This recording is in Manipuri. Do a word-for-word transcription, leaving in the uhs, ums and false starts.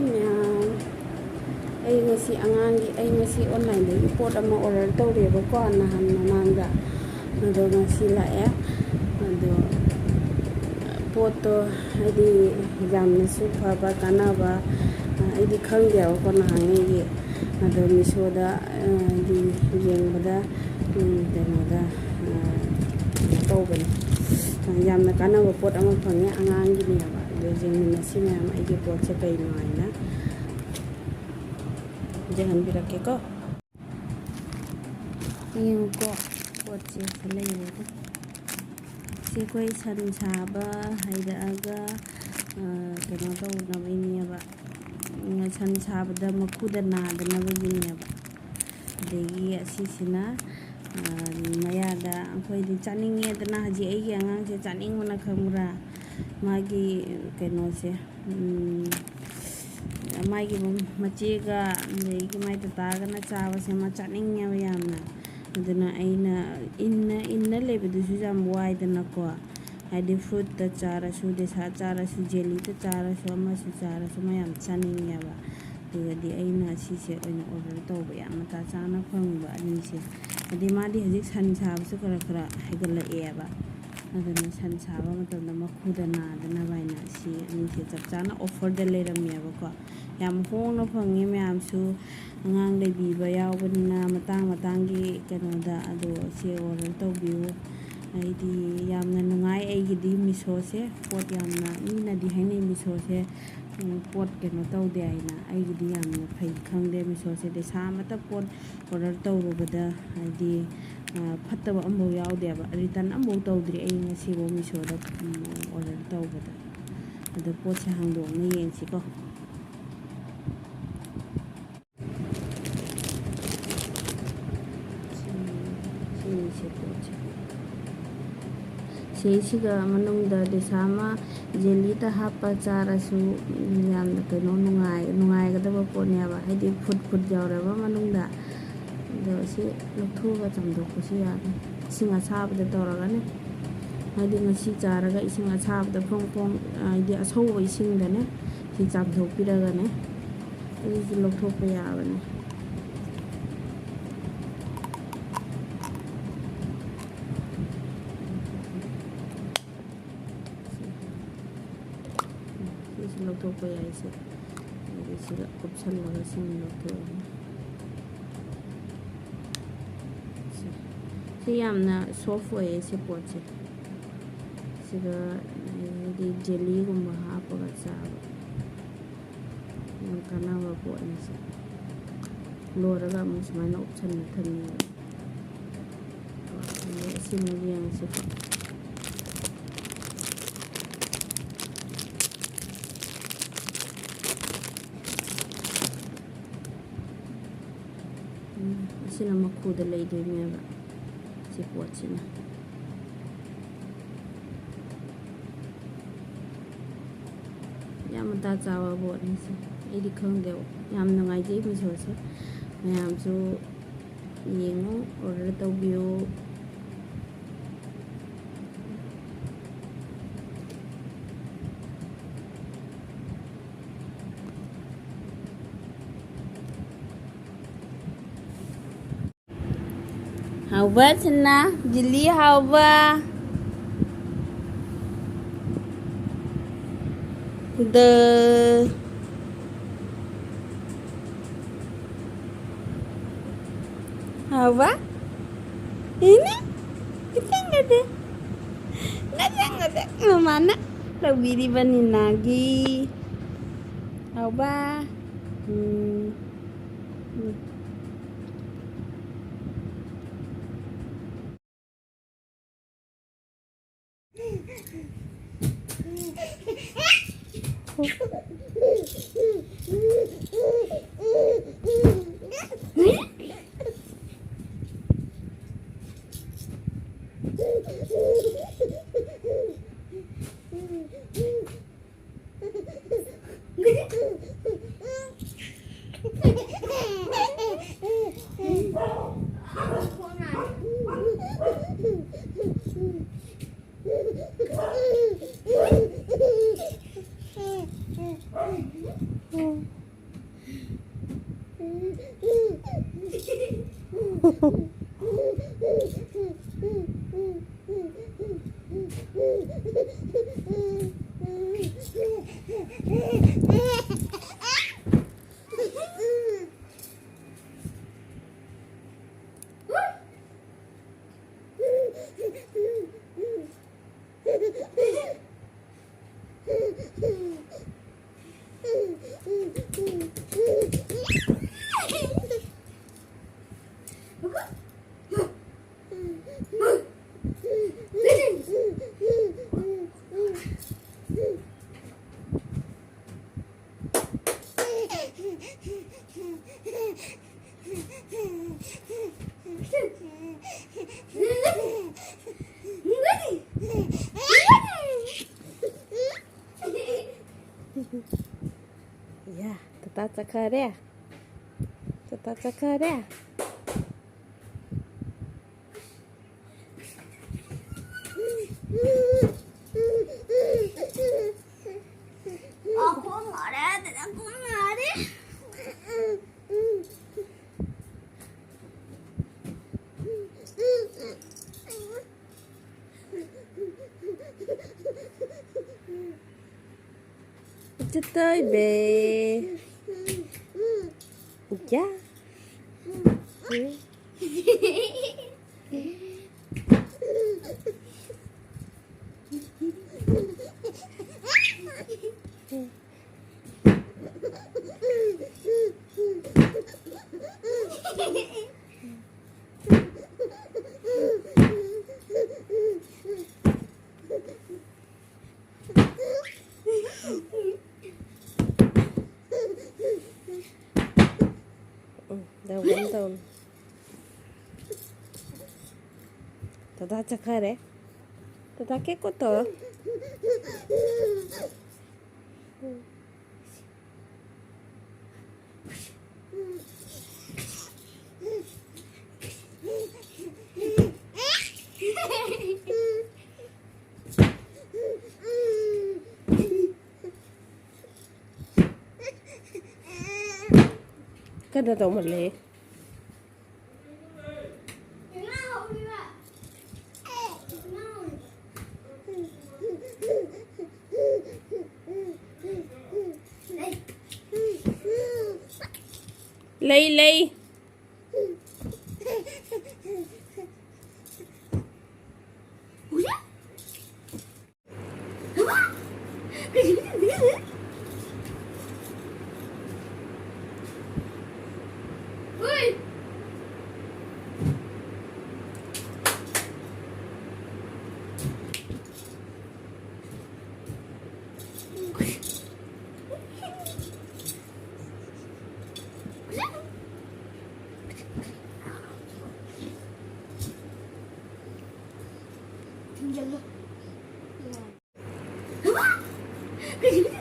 ꯃꯌꯥꯝ, ꯑꯩ ꯉꯁꯤ ꯑꯉꯥꯡꯒꯤ, ꯑꯩ ꯉꯁꯤ ꯑꯣꯟꯂꯥꯏꯟꯗꯒꯤ ꯄꯣꯠ ꯑꯃ ꯑꯣꯔꯗꯔ ꯇꯧꯔꯦꯕꯀꯣ, ꯅꯍꯥꯟ ꯃꯃꯥꯡꯗ꯫ ꯑꯗꯣ ꯉꯁꯤ ꯂꯥꯛꯑꯦ꯫ ꯑꯗꯣ ꯄꯣꯠꯇꯣ ꯍꯥꯏꯗꯤ ꯌꯥꯝꯅꯁꯨ ꯐꯕ, ꯀꯥꯟꯅꯕ, ꯑꯩꯗꯤ ꯈꯪꯗꯦꯕꯀꯣ ꯅꯍꯥꯟꯉꯩꯒꯤ꯫ ꯑꯗꯣ ꯃꯤꯁꯣꯗ, ꯑ, ꯍꯥꯏꯗꯤ ꯌꯦꯡꯕꯗ, ꯎꯝ, ꯀꯩꯅꯣꯗ, ꯑ, ꯀꯩꯅꯣ ꯇꯧꯕꯅꯦ꯫ ꯌꯥꯝꯅ ꯀꯥꯟꯅꯕ ꯄꯣꯠ ꯑꯃ ꯐꯪꯉꯦ, ꯑꯉꯥꯡꯒꯤꯅꯦꯕ꯫ ꯑꯗꯣ ꯌꯦꯡꯃꯤꯟꯅꯁꯤ ꯃꯌꯥꯝ ꯑꯩꯒꯤ ꯄꯣꯠꯁꯦ ꯀꯩꯅꯣ ꯍꯥꯏꯅ꯫ ꯌꯦꯡꯍꯟꯕꯤꯔꯛꯀꯦꯀꯣ꯫ ꯌꯦꯡꯉꯨꯀꯣ, ꯄꯣꯠꯁꯦ ꯁꯤ ꯂꯩꯔꯦꯀꯣ꯫ ꯁꯤ ꯑꯩꯈꯣꯏ ꯁꯟ ꯁꯥꯕ ꯍꯩꯔꯛꯑꯒ, ꯑ, ꯀꯩꯅꯣ ꯇꯧꯅꯕꯒꯤꯅꯦꯕ꯫ ꯎꯝ, ꯁꯟ ꯁꯥꯕꯗ ꯃꯈꯨꯗ ꯅꯥꯗꯅꯕꯒꯤꯅꯦꯕ꯫ ꯑꯗꯒꯤ ꯑꯁꯤꯁꯤꯅ, ꯑ, ꯃꯌꯥꯗ ꯑꯩꯈꯣꯏꯗꯤ ꯆꯥꯅꯤꯡꯉꯦꯗꯅ, ꯍꯧꯖꯤꯛ ꯑꯩꯒꯤ ꯑꯉꯥꯡꯁꯦ ꯆꯥꯅꯤꯡꯕꯅ ꯈꯪꯕ꯭ꯔꯥ? ꯃꯥꯒꯤ ꯀꯩꯅꯣꯁꯦ, ꯎꯝ, ꯃꯥꯒꯤ ꯃꯆꯦꯒ ꯑꯗꯒꯤ ꯃꯥꯏ ꯇꯇꯥꯒꯅ ꯆꯥꯕꯁꯦ ꯃꯥ ꯆꯥꯅꯤꯡꯉꯦꯕ ꯌꯥꯝꯅ꯫ ꯑꯗꯨꯅ ꯑꯩꯅ ꯏꯟꯅ, ꯏꯟꯅ ꯂꯩꯕꯗꯨꯁꯨ ꯌꯥꯝ ꯋꯥꯏꯗꯅꯀꯣ꯫ ꯍꯥꯏꯗꯤ ꯐ꯭ꯔꯨꯠꯇ ꯆꯥꯔꯁꯨ, ꯗꯦꯁꯥ ꯆꯥꯔꯁꯨ, ꯖꯦꯂꯤꯗ ꯆꯥꯔꯁꯨ, ꯑꯃꯁꯨ ꯆꯥꯔꯁꯨ ꯃꯥ ꯌꯥꯝ ꯆꯥꯅꯤꯡꯉꯦꯕ꯫ ꯑꯗꯨꯒꯗꯤ ꯑꯩꯅ ꯁꯤꯁꯦ ꯑꯣꯏꯅ ꯑꯣꯔꯗꯔ ꯇꯧꯕ, ꯌꯥꯝ ꯃꯇꯥ ꯆꯥꯅ ꯐꯪꯕ ꯑꯅꯤꯁꯦ꯫ ꯑꯗꯩ ꯃꯥꯗꯤ ꯍꯧꯖꯤꯛ ꯁꯟ ꯁꯥꯕꯁꯨ ꯈꯔ ꯈꯔ ꯍꯩꯒꯠꯂꯛꯑꯦꯕ꯫ ꯑꯗꯨꯅ ꯁꯟ ꯁꯥꯕ ꯃꯇꯝꯗ ꯃꯈꯨꯗ ꯅꯥꯗꯅꯕ ꯍꯥꯏꯅ ꯁꯤ ꯑꯅꯤꯁꯦ ꯆꯞ ꯆꯥꯅ ꯑꯣꯐꯔꯗ ꯂꯩꯔꯝꯃꯦꯕꯀꯣ꯫ ꯌꯥꯝ ꯍꯣꯡꯅ ꯐꯪꯉꯦ ꯃꯌꯥꯝꯁꯨ꯫ ꯑꯉꯥꯡ ꯂꯩꯕꯤꯕ ꯌꯥꯎꯕꯅꯤꯅ ꯃꯇꯥꯡ ꯃꯇꯥꯡꯒꯤ ꯀꯩꯅꯣꯗ ꯑꯗꯣ ꯁꯤ ꯑꯣꯔꯗꯔ ꯇꯧꯕꯤꯌꯨ꯫ ꯑꯩꯗꯤ ꯌꯥꯝꯅ ꯅꯨꯡꯉꯥꯏ ꯑꯩꯒꯤꯗꯤ ꯃꯤꯁꯣꯁꯦ꯫ ꯄꯣꯠ ꯌꯥꯝꯅ ꯃꯤꯅꯗꯤ ꯍꯥꯏꯅꯩ ꯃꯤꯁꯣꯁꯦ, ꯎꯝ, ꯄꯣꯠ ꯀꯩꯅꯣ ꯇꯧꯗꯦ ꯍꯥꯏꯅ꯫ ꯑꯩꯒꯤꯗꯤ ꯌꯥꯝꯅ ꯐꯩ ꯈꯪꯗꯦ ꯃꯤꯁꯣꯁꯦ꯫ ꯄꯩꯁꯥ ꯑꯃꯠꯇ ꯄꯣꯠ ꯑꯣꯔꯗꯔ ꯇꯧꯔꯨꯕꯗ ꯍꯥꯏꯗꯤ, ꯑ, ꯐꯠꯇꯕ ꯑꯃꯐꯥꯎ ꯌꯥꯎꯗꯦꯕ꯫ ꯔꯤꯇꯟ ꯑꯃꯐꯥꯎ ꯇꯧꯗ꯭ꯔꯤ ꯑꯩ ꯉꯁꯤꯐꯥꯎ ꯃꯤꯁꯣꯗ, ꯎꯝ, ꯑꯣꯔꯗꯔ ꯇꯧꯕꯗ꯫ ꯑꯗꯣ ꯄꯣꯠꯁꯦ ꯍꯥꯡꯗꯣꯛꯅ ꯌꯦꯡꯁꯤꯀꯣ꯫ ꯁꯤꯁꯦ ꯄꯣꯠꯁꯦ꯫ ꯁꯤꯁꯤꯒ ꯃꯅꯨꯡꯗ ꯂꯤꯁꯥ ꯑꯃ ꯖꯦꯂꯤꯗ ꯍꯥꯞꯄ ꯆꯥꯔꯁꯨ ꯌꯥꯝꯅ ꯀꯩꯅꯣ ꯅꯨꯡꯉꯥꯏ-, ꯅꯨꯡꯉꯥꯏꯒꯗꯕ ꯄꯣꯠꯅꯦꯕ꯫ ꯍꯥꯏꯗꯤ ꯐꯨꯠ ꯐꯨꯠ ꯌꯥꯎꯔꯕ ꯃꯅꯨꯡꯗ꯫ ꯑꯗꯣ ꯁꯤ ꯂꯧꯊꯣꯛꯑꯒ ꯆꯥꯝꯊꯣꯛꯄꯁꯨ ꯌꯥꯅꯤ꯫ ꯏꯁꯤꯡ ꯑꯁꯥꯕꯗ ꯇꯧꯔꯒꯅꯦ꯫ ꯍꯥꯏꯗꯤ ꯉꯁꯤ ꯆꯥꯔꯒ ꯏꯁꯤꯡ ꯑꯁꯥꯕꯗ ꯐꯣꯡ ꯐꯣꯡ, ꯍꯥꯏꯗꯤ ꯑꯁꯧꯕ ꯏꯁꯤꯡꯗꯅꯦ ꯁꯤ ꯆꯥꯝꯊꯣꯛꯄꯤꯔꯒꯅꯦ, ꯑꯗꯨꯁꯨ ꯂꯧꯊꯣꯛꯄ ꯌꯥꯕꯅꯦ꯫ ꯁꯤꯁꯨ ꯂꯧꯊꯣꯛꯄ ꯌꯥꯏ꯫ ꯁꯤ ꯑꯗꯒꯤ ꯁꯤꯗ ꯀꯨꯞꯁꯜꯂꯒ ꯁꯤꯃ ꯂꯧꯊꯣꯛꯑꯅꯤ꯫ ꯁꯤ, ꯁꯤ ꯌꯥꯝꯅ ꯁꯣꯐ ꯑꯣꯏꯌꯦ ꯁꯤ ꯄꯣꯠꯁꯦ꯫ ꯁꯤꯗ ꯍꯥꯏꯗꯤ ꯖꯦꯂꯤꯒꯨꯝꯕ ꯍꯥꯞꯄꯒ ꯆꯥꯕ ꯌꯥꯝ ꯀꯥꯟꯅꯕ ꯄꯣꯠꯅꯤ ꯁꯤ꯫ ꯂꯣꯏꯔꯒ ꯑꯃꯨꯛ ꯁꯨꯃꯥꯏꯅ ꯎꯞꯁꯟꯅ ꯊꯝꯃꯦꯕ꯫ ꯑꯗꯩ ꯑꯁꯤꯃꯨꯛ ꯌꯦꯡꯉꯁꯤꯀꯣ꯫ ꯎꯝ, ꯑꯁꯤꯅ ꯃꯈꯨꯗ ꯂꯩꯗꯣꯏꯅꯦꯕ ꯁꯤ ꯄꯣꯠꯁꯤꯅ꯫ ꯌꯥꯝ ꯃꯇꯥ ꯆꯥꯕ ꯄꯣꯠꯅꯤ ꯁꯦ꯫ ꯑꯩꯗꯤ ꯈꯪꯗꯦ꯫ ꯌꯥꯝ ꯅꯨꯡꯉꯥꯏꯖꯩ ꯃꯤꯁꯣꯁꯦ꯫ ꯃꯌꯥꯝꯁꯨ ꯌꯦꯡꯉꯨ, ꯑꯣꯔꯗꯔ ꯇꯧꯕꯤꯌꯨ꯫ ꯍꯥꯎꯕ ꯁꯤꯅ ꯖꯤꯂꯤ ꯍꯥꯎꯕ꯫ ꯗ ꯍꯥꯎꯕ꯫ ꯏꯅꯦ, ꯈꯤꯇꯪꯒꯗꯤ, ꯈꯤꯇꯪꯒꯗꯤ ꯃꯃꯥꯅ ꯇꯧꯕꯤꯔꯤꯕ ꯅꯤꯅꯥꯒꯤ꯫ ꯍꯥꯎꯕ꯫ ꯎꯝ꯫ ꯎꯝ꯫ ꯌꯥ, ꯇꯥꯇꯥ ꯆꯠꯈꯔꯦ꯫ ꯇꯥꯇꯥ ꯆꯠꯈꯔꯦ꯫ ꯑ, ꯈꯣꯡ ꯅꯥꯔꯦ, ꯗꯗꯥ ꯈꯣꯡ ꯅꯥꯔꯦ꯫ ꯆꯠꯇꯣꯏꯕꯦ꯫ ꯌꯥ꯫ ꯎꯝ, ꯇꯧꯒꯅꯨ, ꯇꯧꯒꯅꯨ꯫ ꯇꯥꯇꯥ ꯆꯠꯈꯔꯦ꯫ ꯇꯥꯇꯥ ꯀꯦꯛ ꯀꯣꯠꯇꯣ꯫ ꯀꯩꯅꯣ ꯇꯧꯃꯜꯂꯦ꯫ ꯂꯩ, ꯂꯩ꯫ ꯍꯨꯏ!